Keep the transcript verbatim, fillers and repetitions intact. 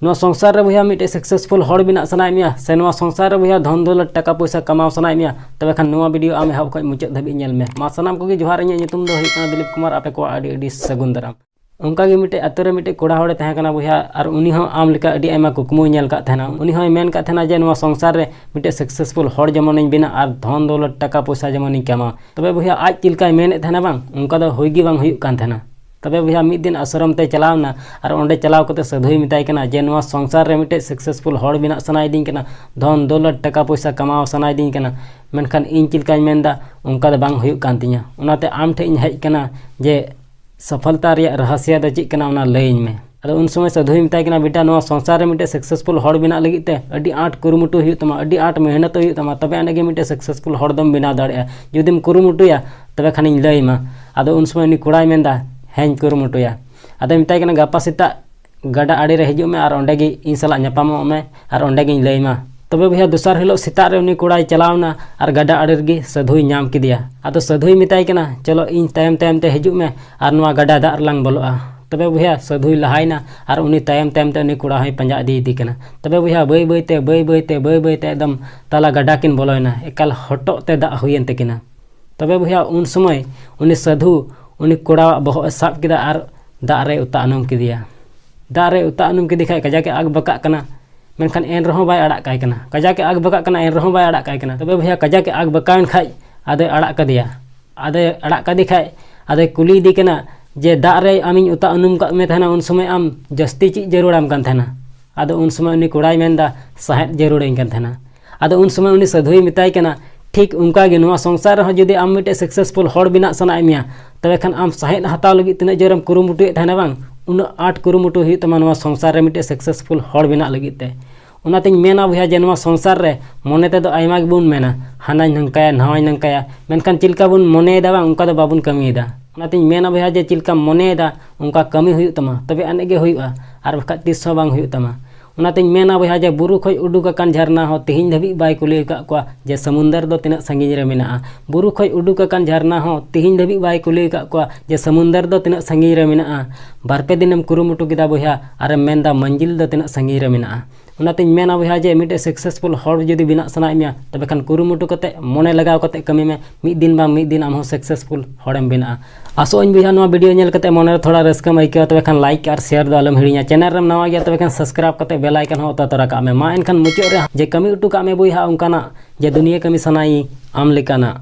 ᱱᱚᱣᱟ ᱥᱚᱝᱥᱟᱨ ᱨᱮ ᱵᱚᱭᱦᱟ ᱢᱤᱫᱴᱮᱡ ᱥᱟᱠᱥᱮᱥᱯᱷᱩᱞ ᱦᱚᱲ ᱵᱮᱱᱟᱜ ᱥᱟᱱᱟᱭᱮᱫ ᱢᱮᱭᱟ, ᱥᱮ ᱱᱚᱣᱟ ᱥᱚᱝᱥᱟᱨ ᱨᱮ ᱵᱚᱭᱦᱟ ᱫᱷᱚᱱ ᱫᱚᱞᱚᱛ ᱴᱟᱠᱟ ᱯᱚᱭᱥᱟ ᱠᱟᱢᱟᱣ ᱥᱟᱱᱟᱭᱮᱫ ᱢᱮᱭᱟ, ᱛᱚᱵᱮ ᱠᱷᱟᱱ ᱱᱚᱣᱟ ᱵᱷᱤᱰᱤᱭᱳ ᱟᱢ ᱮᱦᱚᱵ ᱠᱷᱚᱱ ᱢᱩᱪᱟᱹᱫ ᱫᱷᱟᱹᱵᱤᱡ ᱧᱮᱞ ᱢᱮ᱾ ᱢᱟ ᱥᱟᱱᱟᱢ ᱠᱚᱜᱮ ᱡᱚᱦᱟᱨ, ᱤᱧᱟᱹᱜ ᱧᱩᱛᱩᱢ ᱫᱚ ᱦᱩᱭᱩᱜ ᱠᱟᱱᱟ ᱫᱤᱞᱤᱯ ᱠᱩᱢᱟᱨ, ᱟᱯᱮ ᱠᱚᱣᱟᱜ ᱟᱹᱰᱤ ᱟᱹᱰᱤ ᱥᱟᱹᱜᱩᱱ ᱫᱟᱨᱟᱢ᱾ ᱚᱱᱠᱟ ᱜᱮ ᱢᱤᱫᱴᱮᱡ ᱟᱛᱳ ᱨᱮ ᱢᱤᱫᱴᱮᱡ ᱠᱚᱲᱟ ᱦᱚᱲᱮ ᱛᱟᱦᱮᱸ ᱠᱟᱱᱟ ᱵᱚᱭᱦᱟ, ᱟᱨ ᱩᱱᱤ ᱦᱚᱸ ᱟᱢ ᱞᱮᱠᱟ ᱟᱹᱰᱤ ᱟᱭᱢᱟ ᱠᱩᱠᱢᱩᱭ ᱧᱮᱞ ᱠᱟᱜ ᱛᱟᱦᱮᱱᱟ᱾ ᱩᱱᱤ ᱦᱚᱸᱭ ᱢᱮᱱ ᱠᱟᱜ ᱛᱟᱦᱮᱱᱟ ᱡᱮ ᱱᱚᱣᱟ ᱥᱚᱝᱥᱟᱨ ᱨᱮ ᱢᱤᱫᱴᱮᱡ ᱥᱟᱠᱥᱮᱥᱯᱷᱩᱞ ᱦᱚᱲ ᱡᱮᱢᱚᱱᱤᱧ ᱵᱮᱱᱟᱜ ᱟᱨ ᱫᱷᱚᱱ ᱫᱚᱞᱚᱛ ᱴᱟᱠᱟ ᱯᱚᱭᱥᱟ ᱡᱮᱢᱚᱱᱤᱧ ᱠᱟᱢᱟᱣ᱾ ᱛᱚᱵᱮ ᱵᱚᱭᱦᱟ ᱟᱡ ᱪᱮᱫ ᱞᱮᱠᱟᱭ ᱢᱮᱱᱮᱫ ᱛᱟᱦᱮᱱᱟ ᱵᱟᱝ, ᱚᱱᱠᱟ ᱫᱚ ᱦᱩᱭ ᱜᱮ ᱵᱟᱝ ᱦᱩᱭᱩᱜ ᱠᱟᱱ ᱛᱟᱦᱮᱱᱟ᱾ ᱛᱚᱵᱮ ᱵᱚᱭᱦᱟ ᱢᱤᱫ ᱫᱤᱱ ᱟᱥᱨᱚᱢ ᱛᱮ ᱪᱟᱞᱟᱣ ᱮᱱᱟ ᱟᱨ ᱚᱸᱰᱮ ᱪᱟᱞᱟᱣ ᱠᱟᱛᱮ ᱥᱟᱹᱫᱷᱩᱭ ᱢᱮᱛᱟᱭ ᱠᱟᱱᱟ ᱡᱮ ᱱᱚᱣᱟ ᱥᱚᱝᱥᱟᱨ ᱨᱮ ᱢᱤᱫᱴᱮᱡ ᱥᱟᱠᱥᱮᱥᱯᱷᱩᱞ ᱦᱚᱲ ᱵᱮᱱᱟᱜ ᱥᱟᱱᱟᱭᱤᱫᱤᱧ ᱠᱟᱱᱟ, ᱫᱷᱚᱱ ᱫᱚᱞᱚᱛ ᱴᱟᱠᱟ ᱯᱚᱭᱥᱟ ᱠᱟᱢᱟᱣ ᱥᱟᱱᱟᱭᱤᱫᱤᱧ ᱠᱟᱱᱟ, ᱢᱮᱱᱠᱷᱟᱱ ᱤᱧ ᱪᱮᱫ ᱞᱮᱠᱟᱧ ᱢᱮᱱᱫᱟ ᱚᱱᱠᱟ ᱫᱚ ᱵᱟᱝ ᱦᱩᱭᱩᱜ ᱠᱟᱱ ᱛᱤᱧᱟ᱾ ᱚᱱᱟᱛᱮ ᱟᱢ ᱴᱷᱮᱡ ᱤᱧ ᱦᱮᱡ ᱠᱟᱱᱟ ᱡᱮ ᱥᱚᱯᱷᱚᱞᱛᱟ ᱨᱮᱭᱟᱜ ᱨᱚᱦᱚᱥᱭᱚ ᱫᱚ ᱪᱮᱫ ᱠᱟᱱᱟ ᱚᱱᱟ ᱞᱟᱹᱭᱟᱹᱧ ᱢᱮ᱾ ᱟᱫᱚ ᱩᱱ ᱥᱚᱢᱚᱭ ᱥᱟᱹᱫᱷᱩᱭ ᱢᱮᱛᱟᱭ ᱠᱟᱱᱟ, ᱵᱮᱴᱟ, ᱱᱚᱣᱟ ᱥᱚᱝᱥᱟᱨ ᱨᱮ ᱢᱤᱫᱴᱮᱡ ᱥᱟᱠᱥᱮᱥᱯᱷᱩᱞ ᱦᱚᱲ ᱵᱮᱱᱟᱜ ᱞᱟᱹᱜᱤᱫ ᱛᱮ ᱟᱹᱰᱤ ᱟᱸᱴ ᱠᱩᱨᱩᱢᱩᱴᱩ ᱦᱩᱭᱩᱜ ᱛᱟᱢᱟ, ᱟᱹᱰᱤ ᱟᱸᱴ ᱢᱮᱦᱱᱚᱛ ᱦᱩᱭᱩᱜ ᱛᱟᱢᱟ, ᱛᱚᱵᱮ ᱟᱹᱱᱤᱡ ᱜᱮ ᱢᱤᱫᱴᱮᱡ ᱥᱟᱠᱥᱮᱥᱯᱷᱩᱞ ᱦᱚᱲ ᱫᱚᱢ ᱵᱮᱱᱟᱣ ᱫᱟᱲᱮᱭᱟᱜᱼᱟ᱾ ᱡᱩᱫᱤᱢ ᱠᱩᱨᱩᱢᱩᱴᱩᱭᱟ ᱛᱚᱵᱮ ᱠᱷᱟᱱᱤᱧ ᱞᱟᱹᱭ ᱟᱢᱟ᱾ ᱟᱫᱚ ᱩᱱ ᱥᱚᱢᱚᱭ ᱩᱱᱤ ᱠᱚᱲᱟᱭ ᱢᱮᱱᱫᱟ, ᱦᱮᱸᱧ ᱠᱩᱨᱩᱢᱩᱴᱩᱭᱟ᱾ ᱟᱫᱚᱭ ᱢᱮᱛᱟᱭ ᱠᱟᱱᱟ, ᱜᱟᱯᱟ ᱥᱮᱛᱟᱜ ᱜᱟᱰᱟ ᱟᱲᱮ ᱨᱮ ᱦᱤᱡᱩᱜ ᱢᱮ ᱟᱨ ᱚᱸᱰᱮ ᱜᱮ ᱤᱧ ᱥᱟᱞᱟᱜ ᱧᱟᱯᱟᱢᱚᱜ ᱢᱮ ᱟᱨ ᱚᱸᱰᱮ ᱜᱤᱧ ᱞᱟᱹᱭ ᱟᱢᱟ᱾ ᱛᱚᱵᱮ ᱵᱚᱭᱦᱟ ᱫᱚᱥᱟᱨ ᱦᱤᱞᱳᱜ ᱥᱮᱛᱟᱜ ᱨᱮ ᱩᱱᱤ ᱠᱚᱲᱟᱭ ᱪᱟᱞᱟᱣ ᱮᱱᱟ ᱟᱨ ᱜᱟᱰᱟ ᱟᱲᱮ ᱨᱮᱜᱮ ᱥᱟᱹᱫᱷᱩᱭ ᱧᱟᱢ ᱠᱮᱫᱮᱭᱟ᱾ ᱟᱫᱚ ᱥᱟᱹᱫᱷᱩᱭ ᱢᱮᱛᱟᱭ ᱠᱟᱱᱟ, ᱪᱚᱞᱚ ᱤᱧ ᱛᱟᱭᱚᱢ ᱛᱟᱭᱚᱢ ᱛᱮ ᱦᱤᱡᱩᱜ ᱢᱮ ᱟᱨ ᱱᱚᱣᱟ ᱜᱟᱰᱟ ᱫᱟᱜ ᱨᱮᱞᱟᱝ ᱵᱚᱞᱚᱜᱼᱟ᱾ ᱛᱚᱵᱮ ᱵᱚᱭᱦᱟ ᱥᱟᱹᱫᱷᱩᱭ ᱞᱟᱦᱟᱭᱮᱱᱟ ᱟᱨ ᱩᱱᱤ ᱛᱟᱭᱚᱢ ᱛᱟᱭᱚᱢ ᱛᱮ ᱩᱱᱤ ᱠᱚᱲᱟ ᱦᱚᱸᱭ ᱯᱟᱸᱡᱟ ᱤᱫᱤᱭᱮᱫᱮ ᱠᱟᱱᱟ᱾ ᱛᱚᱵᱮ ᱵᱚᱭᱦᱟ ᱵᱟᱹᱭ ᱵᱟᱹᱭ ᱛᱮ, ᱵᱟᱹᱭ ᱵᱟᱹᱭ ᱛᱮ, ᱵᱟᱹᱭ ᱵᱟᱹᱭ ᱛᱮ ᱮᱠᱫᱚᱢ ᱛᱟᱞᱟ ᱜᱟᱰᱟ ᱠᱤᱱ ᱵᱚᱞᱚᱭᱮᱱᱟ, ᱮᱠᱟᱞ ᱦᱚᱴᱚᱜ ᱛᱮ ᱫᱟᱜ ᱦᱩᱭᱮᱱ ᱛᱟᱹᱠᱤᱱᱟ᱾ ᱛᱚᱵᱮ ᱵᱚᱭᱦᱟ ᱩᱱ ᱥᱚᱢᱚᱭ ᱩᱱᱤ ᱥᱟᱹᱫᱷᱩ ᱩᱱᱤ ᱠᱚᱲᱟᱣᱟᱜ ᱵᱚᱦᱚᱜ ᱮ ᱥᱟᱵ ᱠᱮᱫᱟ ᱟᱨ ᱫᱟᱜ ᱨᱮᱭ ᱚᱛᱟ ᱩᱱᱩᱢ ᱠᱮᱫᱮᱭᱟ᱾ ᱫᱟᱜ ᱨᱮᱭ ᱚᱛᱟ ᱩᱱᱩᱢ ᱠᱮᱫᱮ ᱠᱷᱟᱡ ᱠᱟᱡᱟᱠ ᱮ ᱟᱜ ᱵᱟᱠᱟᱜ ᱠᱟᱱᱟ, ᱢᱮᱱᱠᱷᱟᱱ ᱮᱱ ᱨᱮᱦᱚᱸ ᱵᱟᱭ ᱟᱲᱟᱜ ᱠᱟᱭ ᱠᱟᱱᱟ᱾ ᱠᱟᱡᱟᱠ ᱮ ᱟᱜ ᱵᱟᱠᱟᱜ ᱠᱟᱱᱟ, ᱮᱱ ᱨᱮᱦᱚᱸ ᱵᱟᱭ ᱟᱲᱟᱜ ᱠᱟᱭ ᱠᱟᱱᱟ᱾ ᱛᱚᱵᱮ ᱵᱚᱭᱦᱟ ᱠᱟᱡᱟᱠ ᱮ ᱟᱜ ᱵᱟᱠᱟᱣᱮᱱ ᱠᱷᱟᱡ ᱟᱫᱚᱭ ᱟᱲᱟᱜ ᱠᱟᱫᱮᱭᱟ᱾ ᱟᱫᱚᱭ ᱟᱲᱟᱜ ᱠᱟᱫᱮ ᱠᱷᱟᱡ ᱟᱫᱚᱭ ᱠᱩᱞᱤᱭᱮᱫᱮ ᱠᱟᱱᱟ ᱡᱮ, ᱫᱟᱜ ᱨᱮ ᱟᱢᱤᱧ ᱚᱛᱟ ᱩᱱᱩᱢ ᱠᱟᱜ ᱢᱮ ᱛᱟᱦᱮᱱᱟ, ᱩᱱ ᱥᱚᱢᱚᱭ ᱟᱢ ᱡᱟᱹᱥᱛᱤ ᱪᱮᱫ ᱡᱟᱹᱨᱩᱲᱟᱢ ᱠᱟᱱ ᱛᱟᱦᱮᱱᱟ? ᱟᱫᱚ ᱩᱱ ᱥᱚᱢᱚᱭ ᱩᱱᱤ ᱠᱚᱲᱟᱭ ᱢᱮᱱᱫᱟ, ᱥᱟᱦᱮᱫ ᱡᱟᱹᱨᱩᱲᱟᱹᱧ ᱠᱟᱱ ᱛᱟᱦᱮᱱᱟ᱾ ᱟᱫᱚ ᱩᱱ ᱥᱚᱢᱚᱭ ᱩᱱᱤ ᱥᱟᱹᱫᱷᱩᱭ ᱢᱮᱛᱟᱭ ᱠᱟᱱᱟ, ᱴᱷᱤᱠ ᱚᱱᱠᱟ ᱜᱮ ᱱᱚᱣᱟ ᱥᱚᱝᱥᱟᱨ ᱨᱮᱦᱚᱸ ᱡᱩᱫᱤ ᱟᱢ ᱢᱤᱫᱴᱮᱡ ᱥᱟᱠᱥᱮᱥᱯᱷᱩᱞ ᱦᱚᱲ ᱵᱮᱱᱟᱜ ᱥᱟᱱᱟᱭᱮᱫ ᱢᱮᱭᱟ, ᱛᱚᱵᱮ ᱠᱷᱟᱱ ᱟᱢ ᱥᱟᱦᱮᱫ ᱦᱟᱛᱟᱣ ᱞᱟᱹᱜᱤᱫ ᱛᱤᱱᱟᱹᱜ ᱡᱳᱨᱮᱢ ᱠᱩᱨᱩᱢᱩᱴᱩᱭᱮᱫ ᱛᱟᱦᱮᱱᱟ ᱵᱟᱝ, ᱩᱱᱟᱹᱜ ᱟᱸᱴ ᱠᱩᱨᱩᱢᱩᱴᱩ ᱦᱩᱭᱩᱜ ᱛᱟᱢᱟ ᱱᱚᱣᱟ ᱥᱚᱝᱥᱟᱨ ᱨᱮ ᱢᱤᱫᱴᱮᱡ ᱥᱟᱠᱥᱮᱥᱯᱷᱩᱞ ᱦᱚᱲ ᱵᱮᱱᱟᱜ ᱞᱟᱹᱜᱤᱫ ᱛᱮ᱾ ᱚᱱᱟᱛᱤᱧ ᱢᱮᱱᱟ ᱵᱚᱭᱦᱟ ᱡᱮ ᱱᱚᱣᱟ ᱥᱚᱝᱥᱟᱨ ᱨᱮ ᱢᱚᱱᱮ ᱛᱮᱫᱚ ᱟᱭᱢᱟ ᱜᱮᱵᱚᱱ ᱢᱮᱱᱟ, ᱦᱟᱱᱟᱧ ᱱᱚᱝᱠᱟᱭᱟ, ᱱᱟᱣᱟᱧ ᱱᱚᱝᱠᱟᱭᱟ, ᱢᱮᱱᱠᱷᱟᱱ ᱪᱮᱫ ᱞᱮᱠᱟ ᱵᱚᱱ ᱢᱚᱱᱮᱭᱮᱫᱟ ᱵᱟᱝ, ᱚᱱᱠᱟ ᱫᱚ ᱵᱟᱵᱚᱱ ᱠᱟᱹᱢᱤᱭᱮᱫᱟ᱾ ᱚᱱᱟᱛᱤᱧ ᱢᱮᱱᱟ ᱵᱚᱭᱦᱟ ᱡᱮ ᱪᱮᱫ ᱞᱮᱠᱟᱢ ᱢᱚᱱᱮᱭᱮᱫᱟ ᱚᱱᱠᱟ ᱠᱟᱹᱢᱤ ᱦᱩᱭᱩᱜ ᱛᱟᱢᱟ, ᱛᱚᱵᱮ ᱟᱹᱱᱤᱡ ᱜᱮ ᱦᱩᱭᱩᱜᱼᱟ, ᱟᱨ ᱵᱟᱠᱷᱟᱡ ᱛᱤᱥ ᱦᱚᱸ ᱵᱟᱝ ᱦᱩᱭᱩᱜ ᱛᱟᱢᱟ᱾ ᱚᱱᱟᱛᱮᱧ ᱢᱮᱱᱟ ᱵᱚᱭᱦᱟ ᱡᱮ ᱵᱩᱨᱩ ᱠᱷᱚᱡ ᱩᱰᱩᱠ ᱟᱠᱟᱱ ᱡᱷᱟᱨᱱᱟ ᱦᱚᱸ ᱛᱤᱦᱤᱧ ᱫᱷᱟᱹᱵᱤᱡ ᱵᱟᱭ ᱠᱩᱞᱤ ᱟᱠᱟᱫ ᱠᱚᱣᱟ ᱡᱮ ᱥᱟᱹᱢᱩᱱᱫᱟᱹᱨ ᱫᱚ ᱛᱤᱱᱟᱹᱜ ᱥᱟᱺᱜᱤᱧ ᱨᱮ ᱢᱮᱱᱟᱜᱼᱟ᱾ ᱵᱩᱨᱩ ᱠᱷᱚᱡ ᱩᱰᱩᱠ ᱟᱠᱟᱱ ᱡᱷᱟᱨᱱᱟ ᱦᱚᱸ ᱛᱤᱦᱤᱧ ᱫᱷᱟᱹᱵᱤᱡ ᱵᱟᱭ ᱠᱩᱞᱤ ᱟᱠᱟᱫ ᱠᱚᱣᱟ ᱡᱮ ᱥᱟᱹᱢᱩᱱᱫᱟᱹᱨ ᱫᱚ ᱛᱤᱱᱟᱹᱜ ᱥᱟᱺᱜᱤᱧ ᱨᱮ ᱢᱮᱱᱟᱜᱼᱟ᱾ ᱵᱟᱨᱯᱮ ᱫᱤᱱᱮᱢ ᱠᱩᱨᱩᱢᱩᱴᱩ ᱠᱮᱫᱟ ᱵᱚᱭᱦᱟ, ᱟᱨᱮᱢ ᱢᱮᱱᱫᱟ ᱢᱟᱹᱧᱡᱤᱞ ᱫᱚ ᱛᱤᱱᱟᱹᱜ ᱥᱟᱺᱜᱤᱧ ᱨᱮ ᱢᱮᱱᱟᱜᱼᱟ᱾ ᱚᱱᱟᱛᱮᱧ ᱢᱮᱱᱟ ᱵᱚᱭᱦᱟ ᱡᱮ ᱢᱤᱫᱴᱮᱡ ᱥᱟᱠᱥᱮᱥᱯᱷᱩᱞ ᱦᱚᱲ ᱡᱩᱫᱤ ᱵᱮᱱᱟᱜ ᱥᱟᱱᱟᱭᱮᱫ ᱢᱮᱭᱟ, ᱛᱚᱵᱮ ᱠᱷᱟᱱ ᱠᱩᱨᱩᱢᱩᱴᱩ ᱠᱟᱛᱮ, ᱢᱚᱱᱮ ᱞᱟᱜᱟᱣ ᱠᱟᱛᱮ ᱠᱟᱹᱢᱤ ᱢᱮ᱾ ᱢᱤᱫ ᱫᱤᱱ ᱵᱟᱝ ᱢᱤᱫ ᱫᱤᱱ ᱟᱢ ᱦᱚᱸ ᱥᱟᱠᱥᱮᱥᱯᱷᱩᱞ ᱦᱚᱲᱮᱢ ᱵᱮᱱᱟᱜᱼᱟ᱾ ᱟᱥᱚᱜ ᱟᱹᱧ ᱵᱚᱭᱦᱟ ᱱᱚᱣᱟ ᱵᱷᱤᱰᱤᱭᱳ ᱧᱮᱞ ᱠᱟᱛᱮ ᱢᱚᱱᱮ ᱨᱮ ᱛᱷᱚᱲᱟ ᱨᱟᱹᱥᱠᱟᱹᱢ ᱟᱹᱭᱠᱟᱹᱣᱟ, ᱛᱚᱵᱮ ᱠᱷᱟᱱ ᱞᱟᱭᱤᱠ ᱟᱨ ᱥᱮᱭᱟᱨ ᱫᱚ ᱟᱞᱚᱢ ᱦᱤᱲᱤᱧᱟ᱾ ᱪᱮᱱᱮᱞ ᱨᱮᱢ ᱱᱟᱣᱟ ᱜᱮᱭᱟ, ᱛᱚᱵᱮ ᱠᱷᱟᱱ ᱥᱟᱵᱥᱠᱨᱟᱭᱤᱵ ᱠᱟᱛᱮ ᱵᱮᱞ ᱟᱭᱠᱚᱱ ᱦᱚᱸ ᱚᱛᱟ ᱛᱚᱨᱟ ᱠᱟᱜ ᱢᱮ᱾ ᱢᱟ ᱮᱱᱠᱷᱟᱱ ᱢᱩᱪᱟᱹᱫ ᱨᱮ ᱡᱮ ᱠᱟᱹᱢᱤ ᱦᱚᱴᱚ ᱠᱟᱜ ᱢᱮ ᱵᱚᱭᱦᱟ ᱚᱱᱠᱟᱱᱟᱜ ᱡᱮ ᱫᱩᱱᱤᱭᱟᱹ ᱠᱟᱹᱢᱤ ᱥᱟᱱᱟᱭᱤᱧ ᱟᱢ ᱞᱮᱠᱟᱱᱟᱜ᱾